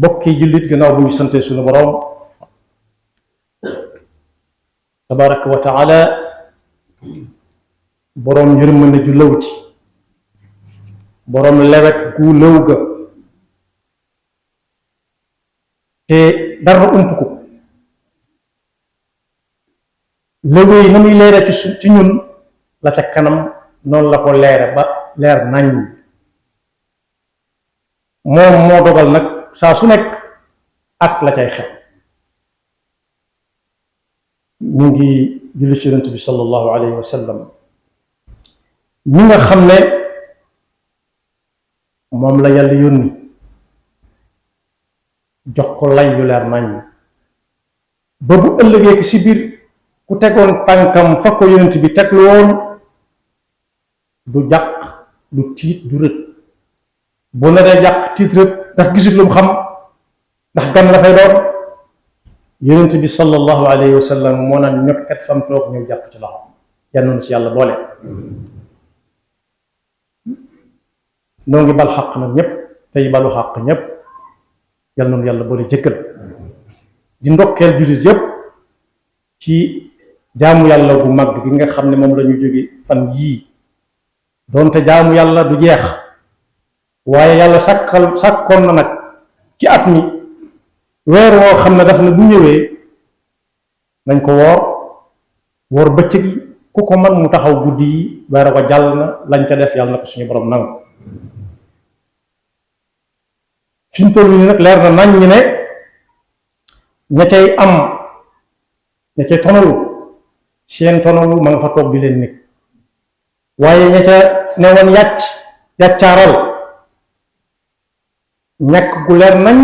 bokki jullit gannaaw bu ñu sante suñu boroom tabaraka wa taala boroom yërmande ju lëw ci boroom lewet gu lëw ga te dara ump ko lëwéy na muy leere ci ñun la ca kanam noonu la ko leere ba leer nañ moom moo dogal nag saa su nekk ak la cay xew ñu ngi julli ci yonent bi sallallahu alayhi wa sallam ñi nga xam ne moom la yàlla yónni jox ko lay yu leer nañ ba bu ëllëgee ki si biir ku tegoon tànkam fa ko yonent bi teg lu woon du jàq du tiit du rët bu naree jàq tiit rët ndax gisul lu mu xam ndax gan la fay doon yonent bi sallallahu alayhi wa sallam moo naan ñokkat fam toog ñëw jàpp ci loxo yal na ci yàlla boole noo ngi bal xaq nag ñëpp tey balu xaq ñëpp yal na yàlla boole jëkkal di ndokkeel jullit yëpp ci jaamu yàlla gu mag gi nga xam ne moom la ñu jóge fan yii doonte jaamu yàlla du jeex waaye yàlla sàkkoon na nag ci at mi weer woo xam ne daf ne bu ñëwee nañ ko woor bëccëg yi ku ko man mu taxaw guddi yi weer ko jàll na lañ ca def yàlla na ko suñu borom nangu fi mu toll nii nag leer na nañ ñi ne ña cay am ña cay tonalu seen tonalu ma nga fa toog di leen nekk waaye ña ca newoon yàccaaral ñàkk gu leer nañ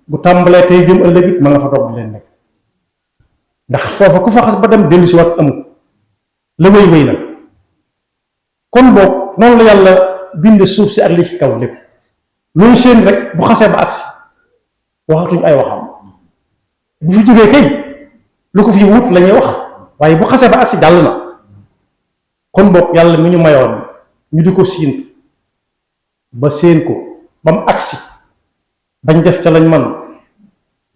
bu tàmbalee tey jëm ëllëg it ma nga fa toog di leen nekk ndax foofa ku fa xas ba dem dellu si waat amul la wéy nag kon boog noonu la yàlla bind suuf si ak li ci kaw lépp loolu seen rek bu xasee ba agsi waxatuñ ay waxam bu fi jógee kay lu ko fi wut la ñuy wax waaye bu xasee ba agsi jàll na kon boog yàlla mi ñu mayoon ñu di ko siintu ba séen ko ba mu agsi bañ def ca lañ man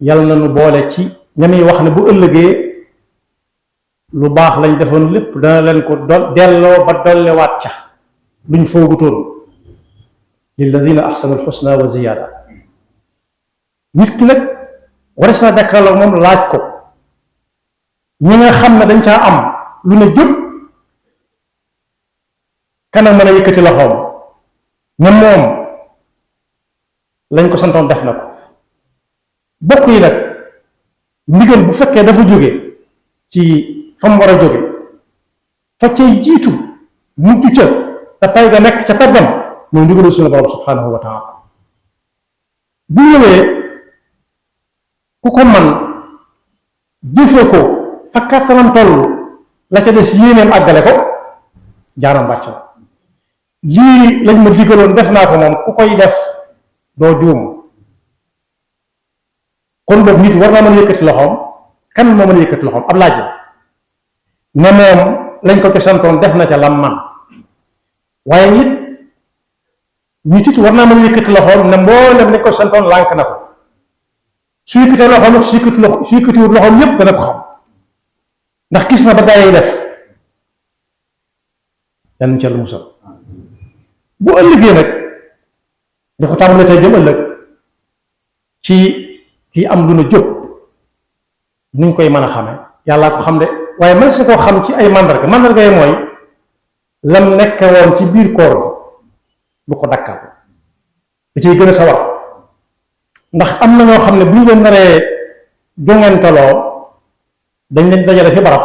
yàlla na nu boole ci ñami wax ne bu ëllëgee lu baax lañ defoon lépp dana leen ko delloo ba dollewaat ca luñ foogutoon lilladina ahsanu alxusna wa ziyaada nit ki nag wares naa jàkkaarloo moom laaj ko ñi nga xam ne dañ caa am lu ne jëpp kana mën a yëkkati loxoom ne moom lañ ko santoon def na ko bokk yi nag ndigal bu fekkee dafa jóge ci fa mu war a jóge fa cay jiitu mujj ca te pay ga nekk ca peggam mooy ndigalu suñu borom subhanahu wa taala bu ñëwee ku ko man jëfee ko fa kàttanam toll la ca des yéeneem àggale ko jaaram bàcc na lii lañ ma digaloon def naa ko moom ku koy def doo juum kon boobu nit war naa mën a yëkkati loxoom kan moo mën a yëkkati loxoom ab laaj ne moom lañ ko ca santoon def na ca lam man waaye it nit it war naa mën a yëkkati loxoom ne mboolem lañ ko santoon lànk na ko su yëkkatee loxoom ak su yëkkatiwut loxoom yépp dana ko xam ndax gis na ba gaa yi def yan ca lu musal bu ëllëgee nag di ko tàmbalee tey jëm ëllëg ci kii am lu na jóg nuñ koy mën a xame yàllaa ko xam de waaye mën si koo xam ci ay mandarga yi mooy lam nekk woon ci biir koor gi lu ko dakkal da ciy gën a sawar ndax am na ñoo xam ne bu ñu leen naree jongantaloo dañ leen dajale fi barab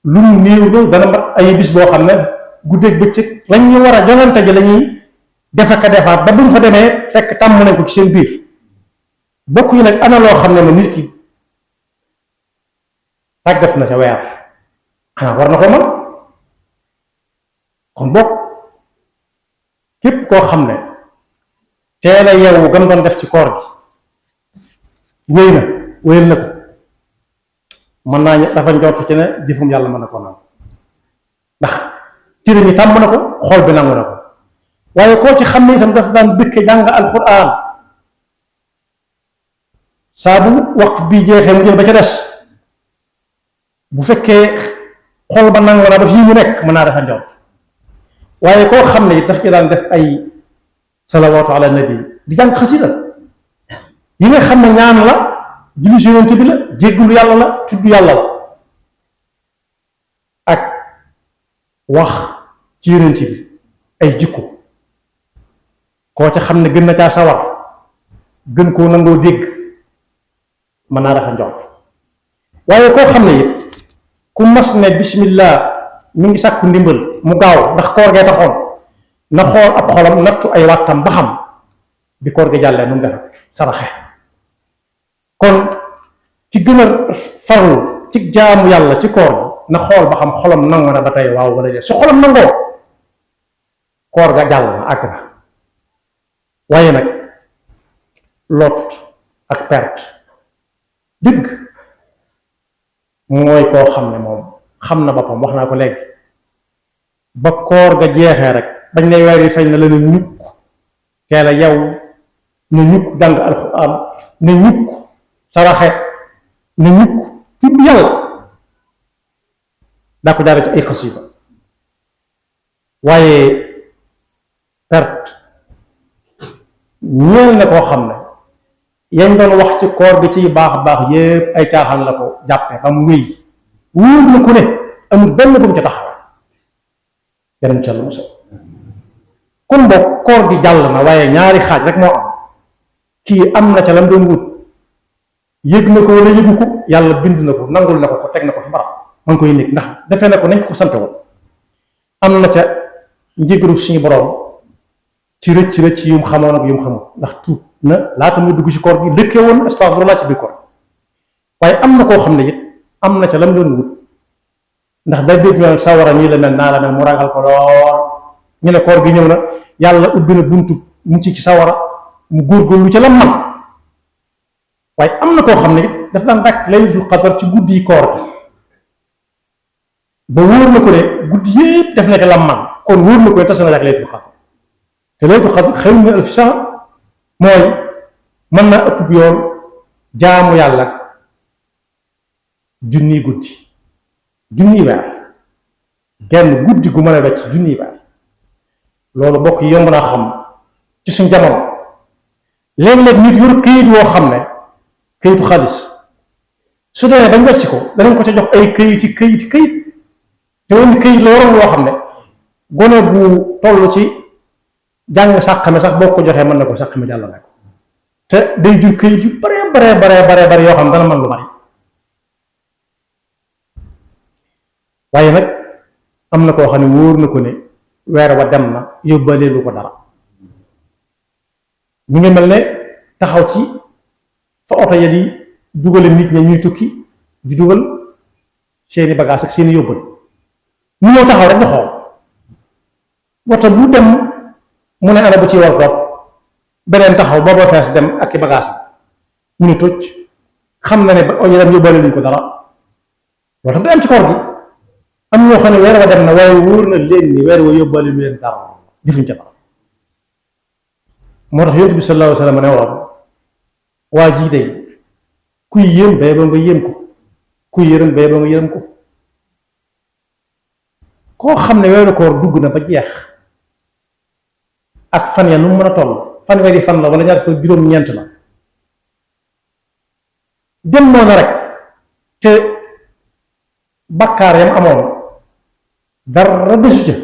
lu mu néew dana mat ay bis boo xam ne guddeeg bëccëg lañ ñu war a jongante ji lañuy defa ka defaat ba buñ fa demee fekk tàmm nañ ko ci seen biir bokk yi nag ana loo xam ne ma nit ki tàggat na sa weer xanaa war na ko mën kon bokk képp koo xam ne teel a yeewu gam doon def ci koor gi wéyal na ko mën naa dafa njortu ci ne jëfum yàlla mën na ko naan ndax tiri ñi tàmm na ko xool bi nangu na ko waaye koo ci xam ne itam dafa daan dëkke jàng alquran saa bu waqf bi jeexee mu jël ba ca des bu fekkee xol ba nangu na ba fii mu nekk mën naa defa njort waaye koo xam ne it daf ci daan def ay salawaatu ala nabi di jàng xasida yi nga xam ne ñaan la julli si yonent bi la jéggalu yàlla la tudd yàlla la ak wax ci yonent bi ay jikko koo ca xam ne gën na caa sawar gën koo nangoo dégg mën naa dafa njort waaye koo xam ne it ku mas ne bismillah mi ngi sàkku ndimbal mu gaaw ndax koor gee taxoon na xool ab xolam nattu ay waxtam ba xam bi koor gi jàllee nu mu def saraxe kon ci gën a farlu ci jaamu yàlla ci koor gi na xool ba xam xolam nangu na ba tey waaw wala déet su xolam nangoo koor ga jàll na àgg na waaye nag lot ak perte dëgg mooy koo xam ne moom xam na boppam wax naa ko léegi ba koor ga jeexee rek bañ ne weer yi feeñ na la ne ñukk teel a yow ne ñukk jàng alxuraan ne ñukk saraxe ne ñukk tudd yàlla daa ko jaare ci ay xasida waaye perte ñeel na koo xam ne yañ doon wax ci koor gi ciy baax baax yépp ay caaxaan la ko jàppe ba mu wéy wóor na ku ne amul benn bu mu ca taxaw yeneen ca la musa kon boog koor gi jàll na waaye ñaari xaaj rek moo am kii am na ca lam doon wut yëg na ko wala yëgu ko yàlla bind na ko nangul na ko teg na ko fi barab ma ngi koy nekk ndax defee na ko nañ ko sante woon am na ca njëgalu suñu borom ci rëcc yum xamoon ak yum xamul ndax tuut na laata muy dugg ci koor gi dëkkee woon astafurlah ci biir koor waaye am na koo xam ne it am na ca lam doon wut ndax day dégg ñu sawara nii la mel naa la mel mu ragal ko lool ñu ne koor gi ñëw na yàlla ubbi na buntu mu ci sawara mu góorgóorlu ca lam man waaye am na koo xam ne it dafa daan dàkk laylatul qadar ci guddi yi koor gi ba wóor na ko ne guddi yépp def na ca lam man kon wóor na ko ne tas na ak laylatul qadar te laylatul qadar xayrun min alfi shahr mooy mën naa ëpp yoon jaamu yàlla junniy guddi junniy weer genn guddi gu mën a wecc junniy weer loolu bokk yomb naa xam ci suñ jamono léeg-léeg nit yor këyit woo xam ne këyitu xaalis su demee bañ wecc ko danañ ko ca jox ay këyit te woon këyit la waroon loo xam ne gone bu toll ci jàng sàqame sax boo ko joxee mën na ko sàqame jàllale ko te day jur këyit yu bare yoo xam ne dana mën lu bari waaye nag am na koo xam ne wóor na ko ne weer wa dem na yóbbaale lu ko dara ñu ngi mel ne taxaw ci fa oto ya di dugale nit ña ñuy tukki di dugal seeni bagage ak seeni yóbbal ñu ñëw taxaw rek di xool oto bu dem mu ne ana bu ci war ko beneen taxaw booba fees dem ak i bagage mu ne tocc xam na ne ba oto dem yóbbaale luñ ko dara loolu tam day am ci koor gi am ñoo xam ne weer wa dem na waaye wóor na leen ni weer wa yóbbaale lu leen dara defuñ ca dara moo tax yonent bi sallallahu alayhi wa sallam ne woon waa jii day kuy yéem bay ba nga yéem ko kuy yërëm bay ba nga yërëm ko koo xam ne weeru koor dugg na ba jeex ak fan ya nu mu mën a toll fanweeri fan la wala ñaar fukk juróom-ñeent la dem noonu rek te bakkaar yam amoon dara desu ca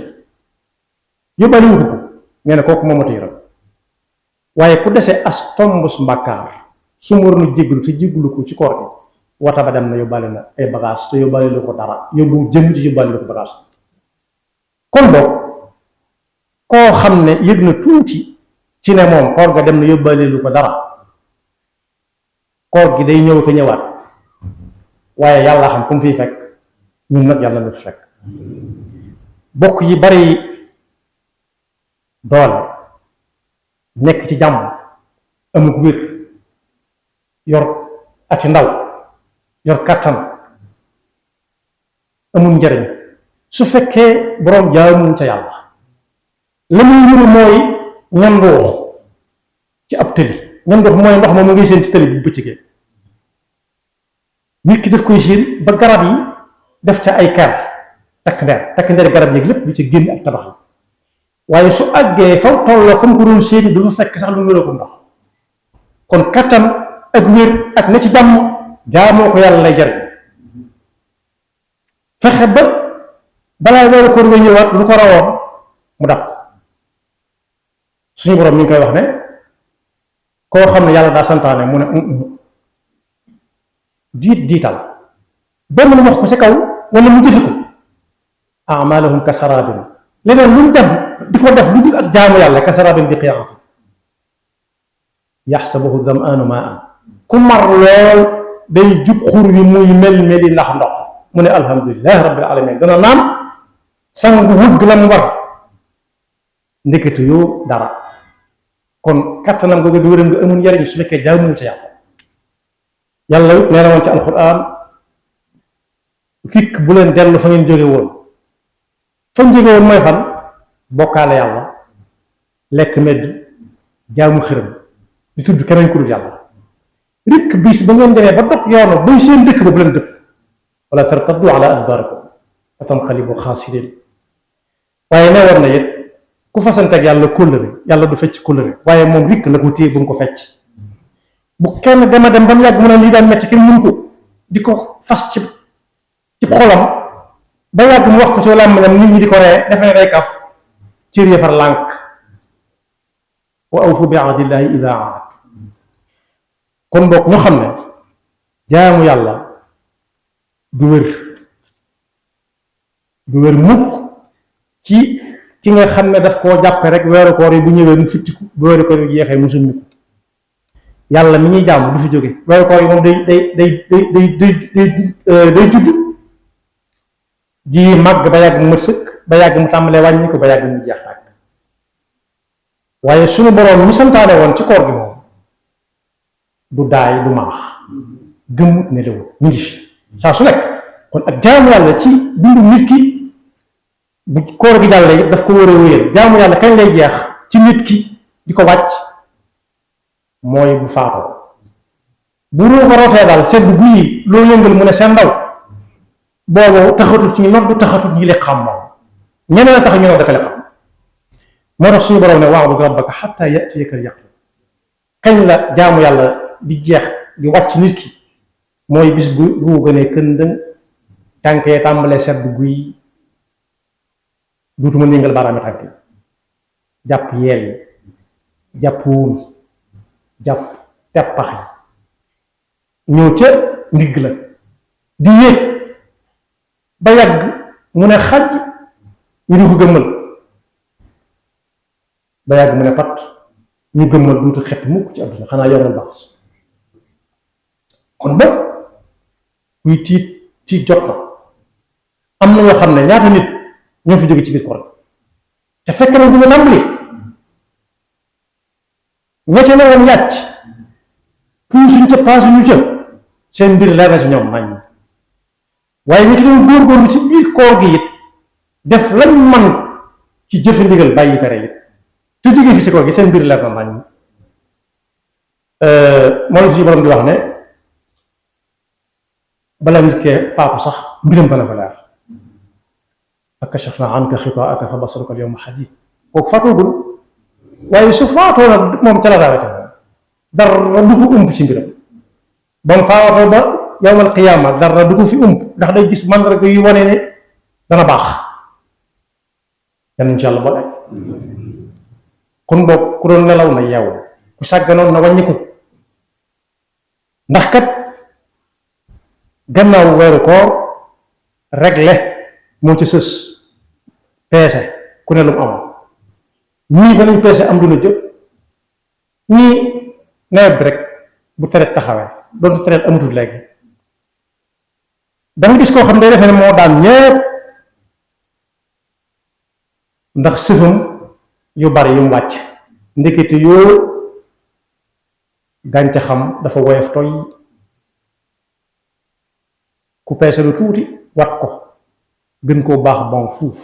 yóbbaale wu ko nee na kooku moomatu yërëm waaye ku dese as tombus mbàkkaar su mu waroon a jéggalu te jéggalu ko ci koor gi wata ba dem na yóbbaale na ay bagage te yóbbaale lu ko dara yóbbu jëm ci yóbbaale lu ko bagage kon boog koo xam ne yëg na tuuti ci ne moom koor ga dem na yóbbaale lu ko dara koor gi day ñëw ko ñëwaat waaye yàlla xam ku mu fiy fekk ñun nag yàlla na fi fekk bokk yi bari doole nekk ci jàmm amuk wér yor ati ndaw yor kàttan amul njariñ su fekkee boroom jaamuñ ca yàlla la muy niru mooy ñandoox ci ab tëli ñandoox mooy ndox moom mu ngi seen ci tëli bu bëccëgee nit ki daf koy séen ba garab yi def ca ay ker takk ndeer garab yeeg lépp bi ci génn ak tabax yi waaye su àggee fa tolloo fa mu ko doon séen du fa fekk sax lu wéroo ko ndox kon kattan ak wér ak na ci jàmm jaamoo ko yàlla lay jariñ fexe ba balaa weeru koor nga ñëwaat lu ko rawoon mu dab ko suñu borom mi ngi koy wax ne koo xam ne yàlla daa santaane mu ne diital benn mu wax ko ci kaw wala mu jëfe ko amalahum ka sarabin leneen lu mu dem di ko def lu dul ak jaamu yàlla ka sarabin bi qiyaamati yaxsabuhu damaanu maan ku mar lool day jub xur wi muy mel-meli ndax ndox mu ne alhamdulilahi rabbil alamin dana naan sangu wëgg la mu war ndekete yoo dara kon kattanam googu di wéram nga amul njariñ su fekkee jaamuñ ca yàlla yàlla it nee na woon ci alquran fikk bu leen dellu fa ngeen jóge woon fañ jóge woon mooy fan bokkaale yàlla lekk medd jaamu xërëm di tudd keneen ku dul yàlla rikk bis ba ngeen demee ba dog yoonu buy seen dëkk ba bu leen dëkk wala tartaddu ala adbarikum fa tanqalibu xaasirin waaye ne war na it ku fasanteeg yàlla kóllëre yàlla du fecc kóllëre waaye moom rikk na ko téye bu mu ko fecc bu kenn dema dem ba mu yàgg mu ne lii daan metti kenn mënu ko di ko fas ci xolam ba yàgg mu wax ko ci làmmiñam nit ñi di ko ree defe ne day kaf cër ya far lànk wa awfu bi ahdillahi ida ahad kon boog ñu xam ne jaamu yàlla du wér mukk ci ki nga xam ne daf koo jàppe rek weeru koor yi bu ñëwee mu fittiku bu weeru koor yi jeexee mu summiku yàlla mi ñuy jaamu du fi jóge weeru koor yi moom day judd di màgg ba yàgg mu mat sëkk ba yàgg mu tàmbalee wàññi ko ba yàgg mu jeex tàkk waaye suñu boroom mi santaane woon ci koor gi moom du daay du maax gëmmut ne lewut mu ngi fi saa su nekk kon ak jaamu yàlla ci dundu nit ki bu koor gi jàllee yëpp daf ko war a wéyal jaamu yàlla kañ lay jeex ci nit ki di ko wàcc mooy bu faatoo bu ruu ko rotee daal sedd guyi loo yëngal mu ne seen ndaw boobu taxatut ci ñu nodd du taxatut ñi li xam moom ñeneen a tax ñu ne dafa li xam moo tax suñu borom ne wa'bud rabbaka xatta ya'tiyaka al-yaqiin kañ la jaamu yàlla di jeex di wàcc nit ki mooy bis bu ruu gënee këndëng tànk yee tàmbalee sedd guy duutuma yëngal baaraami tànk yi jàpp yeel yi jàpp wuum yi jàpp teppax yi ñëw ca ndigg la di yéeg ba yàgg mu ne xaj ñu di ko gëmmal ba yàgg mu ne pat ñu gëmmal duutu xet mukk ci àdduna xanaa yoral baax kon ba kuy tiit jot na am na ñoo xam ne ñaata nit ñoo fi jóge ci biir koor te fekk na du ñu tàmbali ñette na woon yàcc puusuñ ca paasuñu ca seen mbir leer na ci ñoom nañ waaye ñi ci doon góorgóorlu ci biir koor gi it def lañ man ci jëfe ndigal bàyyi tere it te jóge fi ci koor gi seen mbir leer na nañ moom si borom di wax ne bala nit kee faatu sax mbiram dana ko leer fa kashafna anka xitaa'aka fa basaruka al-yawma hadiid kooku faatoogul waaye su faatoo nag moom ca la rawete moom dara du ko ump ci mbiram ba mu faatoo ba yawmal qiyaama dara du ko fi ump ndax day gis mandarga yu wane ne dana baax yan incha allah ba kon boog ku doon nelaw na yeewu ku sàgganoon na wàññiku ndax kat gannaaw weeru koor regle moo ci sës peese ku ne lu mu amoon ñii ba nañ peese am du la jëpp ñii nawet bi rek bu traite taxawee doon traite amatul léegi danga gis koo xam ne day defee ne moo daan ñépp ndax sëfam yu bari yu mu wàcc ndekete yoo gàncaxam dafa woyof toy ku peese lu tuuti wat ko gën koo baax bon fuuf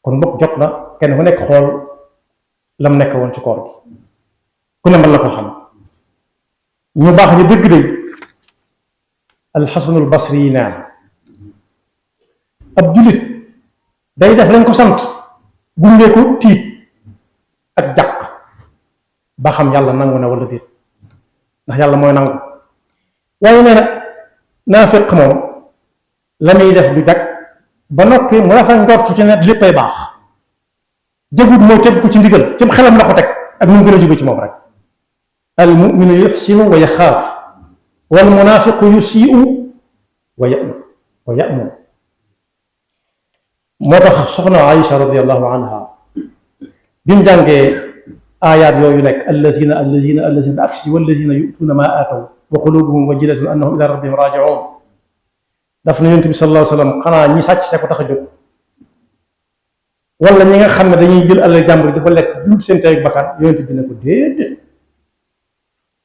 kon bokk jot na kenn ku nekk xool lam nekk woon ci koor gi ku ne mën la ko xam ñu baax ñu dëgg day alxasanul basri yi naan ab jullit day def lañ ko sant gunge ko tiit ak jàq ba xam yàlla nangu na wala déet ndax yàlla mooy nangu waaye nee na naafiq moom la muy def du jag ba noppi mu rafet njort ci ne léppay baax jagut mooy teg ko ci ndigal ci xelam la ko teg ak nu mu gën a jóge ci moom rek al muminu yuxsinu wa yaxaaf wal munaafiqu yusiu wa yamun moo tax soxna Aïcha radiallahu anha bi mu jàngee aayaat yooyu nekk allazina ba agsi wallazina yutuuna maa aataw wa qulubuhum wajilatun annahum ila rabbihim raajiun daf na yonent bi sallallahu alayhi wa sallam xanaa ñi sàcc sa ko tax a jóg wala ñi nga xam ne dañuy jël alal jàmbur dafa lekk dul seen tey ak bakkan yonent bi ne ko déedéet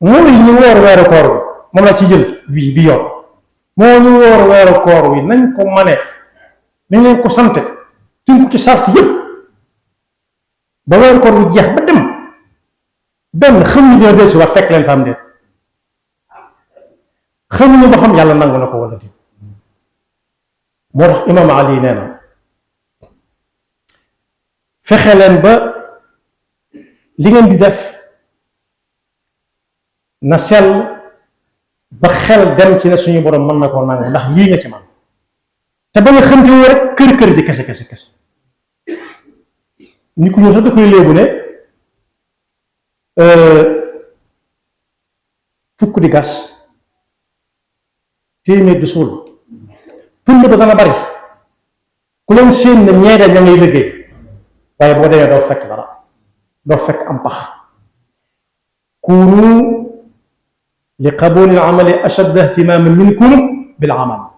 mooy ñu woor weeru koor wi moom la ci jël bi yoon moo ñu woor weeru koor wi nañ ko mane nañ leen ko sante tënku ci sart yëpp ba weeru koor wi jeex ba dem benn xamuñu dina del si wax fekk leen fa am déet xamuñu ba xam yàlla nangu na ko wala déet moo tax imaam Ali nee na fexe leen ba li ngeen di def na sell ba xel dem ci ne suñu borom mën na koo nangu ndax lii nga ci man te ba nga xamte woo rek kër ji kese ni ku ñëw sax da koy léebu ne fukk di gas téeméer di suul tund ba dana bari ku leen séen ne ñeede ña ngay liggéey waaye boo demee doo fekk dara doo fekk am pax kunu li qabuli al-amali ashadda ihtimaman minkum bil amal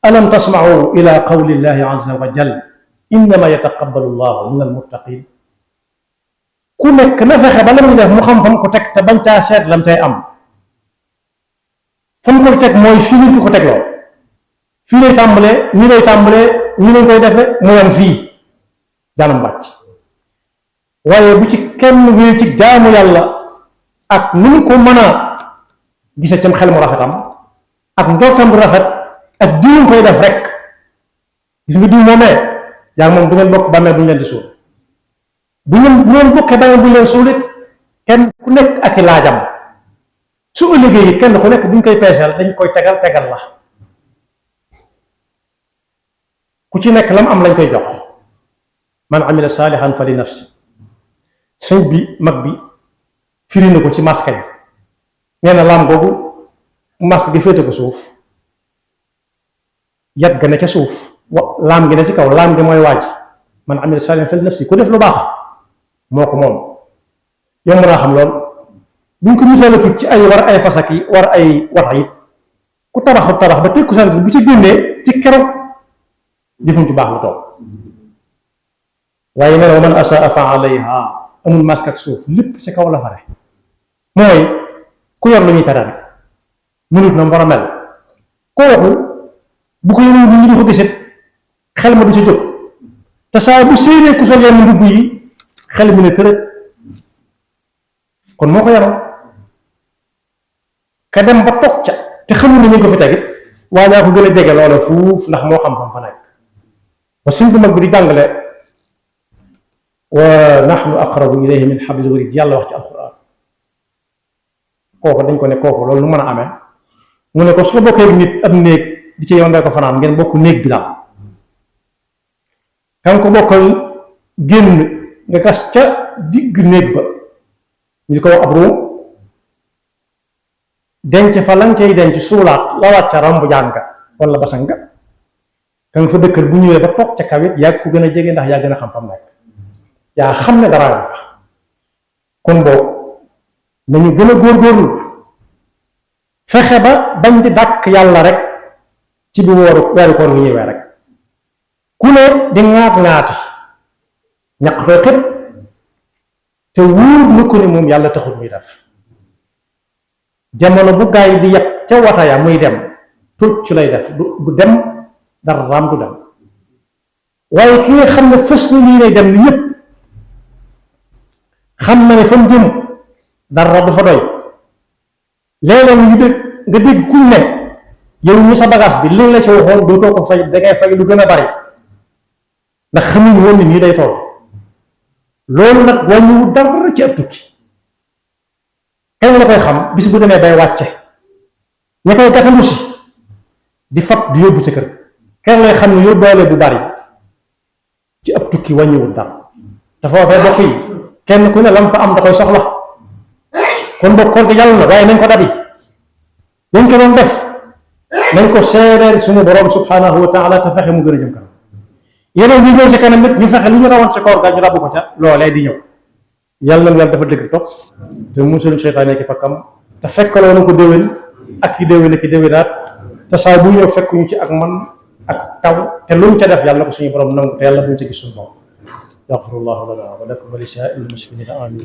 alam tasma'u ila qawli llahi azza wa jalla innama yataqabbalu llahu min al-muttaqin ku nekk na fexe ba la muy def mu xam-xam ko teg te bañ caa seet lam cay am fa mu koy teg mooy fii lañ ko teg loo fii lay tàmbalee ñi lay tàmbalee ñi lañ koy defe mu yem fii jaanam bàcc waaye bu ci kenn wéy ci jaamu yàlla ak ni mu ko mën a gise cam xel mu rafetam ak ndortam bu rafet ak diwum koy def rek gis nga diw moomee yaa ngi moom du ngeen bokk bàmmeel bu ñu leen di suul bu ngeen bokkee bàmmeel bu ñu leen suul it kenn ku nekk ak i laajam su ëllëgee it kenn ku nekk bu ñu koy peeseel dañ koy tegal la ku ci nekk lam am lañ koy jox man amila saalihan fa li nafsi sëñ bi mag bi firi na ko ci masque yi nee na laam googu masque gi féete ko suuf yat ga ne ca suuf laam gi ne ci kaw laam gi mooy waaj man amila saalihan fa li nafsi ku def lu baax moo ko moom yow mën naa xam lool buñ ko misaale tut ci ay war ay fasak yi war ay wata yi ku tabax ba teg ko sant bu ci génnee ci keroog jëfum ci baax la toog waaye nee na wa man asaa fa alayha amul masque ak suuf lépp ci kaw la fare mooy ku yor lu ñuy tere rek mënut na mu war a mel kooku bu ko yéene bu ñu di ko gisit xel ma du ci jóg te saa bu séenee ku sol yenn mbubb yi xel mi ne tërët kon moo ko yaroon ka dem ba toog ca te xamul ne ñu ko fi tegit waaye naa ko gën a jege loola fuuf ndax moo xam-xam fa nekk ba suñ bu mag bi di jàngale wa nahnu aqrabu ilayhi min hablil warid yàlla wax ci alquran kooku dañ ko ne kooku loolu lu mën a amee mu ne ko soo bokkee nit ab néeg di ci yow ndee ko fanaan ngeen bokk néeg bi daal kan ko bokkal génn nga gas ca digg néeg ba ñu ko wax ab ruum denc fa lan cay denc suulaat la wàcca rambu jànga wala basanga kan fa dëkkal bu ñëwee ba toog ca kawit yaa ko gën a jege ndax yaa gën a xam fam nekk yaa xam ne dara nga kon boobu nañu gën a góorgóorlu fexe ba bañ di dàkk yàlla rek ci bu weeru koor wi ñëwee rek ku ne di ŋaati ñaq fee xëpp te wóor na ko ne moom yàlla taxul muy def jamono bu gaay di yàq ca wataya muy dem tuuti ci lay def du dem dara raam du dem waaye ki nga xam ne fës na lii lay dem ni ñëpp xam na ne fa mu jëm dara du fa doy léeg-léeg ñu dégg nga dégg kuñ ne yow ñu sa bagage bi li la ci waxoon du ko fay da ngay fay lu gën a bari ndax xamuñ woon ni nii lay toll loolu nag wàññiwu dara ci ab tukki kañ la koy xam bis bu demee bay wàcce ña koy gàttandu si di fab di yóbbu ca kër kenn lay xam ne yóbbaale bu bari ci ab tukki wàññiwul dara te foofee bokk yi kenn ku ne lam fa am da koy soxla kon bokk koor gi yàlla na waaye nañ ko dabi nañ ko doon def nañ ko seereel suñu borom subhanahu wa taala te fexe mu gën a jëm kanam yeneen yi ñëw ci kanam nit ñu fexe li ñu rawoon ci koor ga ñu rabu ko ca loolee di ñëw yàlla na dafa dëgg topp te musul seytaane ki fakkam te fekkaloo na ko déwén ak ki déwén ki déwénaat te saa bu ñëw fekkuñu ci ak man ak taw te luñ ca def yàlla na ko suñu borom nangu te yàlla buñ ca gis suñu borom yaxfirullahu lana wa lakum wa li saa'iril muslimina amin